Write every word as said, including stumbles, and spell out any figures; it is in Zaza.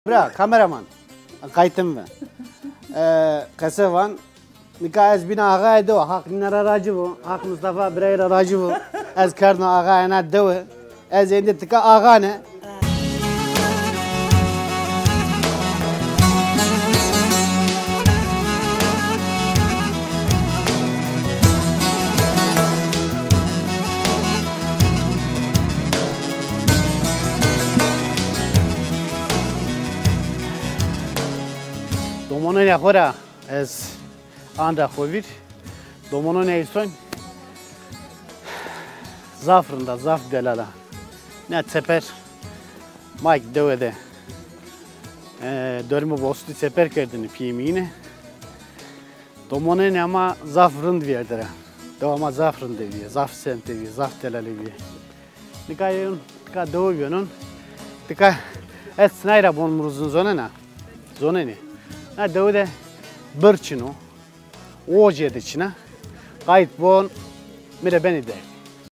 Bira, kameraman. Qaytım ve. E, qese van. Nika ez bîna axayê dewe. Haq nîne ra racî bo. Haq Mustafa birey ra racî bo. Ez kerdno axayê na dewe. Ez êndî tika axane. Domononê xo ra ez an ra xo vîr. Domononê îson zaf rind a, zaf delal a. Ne çeper ma ki dewe de, e, dormê bostî çeper kerdêne, pîyê mi yîne. Domonenê ma zaf rind vîyerde ra. Dewa ma zaf rinde vîye, zaf sente vîye, zaf delale vîye. Nika yeyon, tika dewe vîyenon. Tika ez çinay ra bon muruzin zonena. Zonenê. Na dewe de bir çin o. Oje de çin a. Qayt bon mi rê benê derd.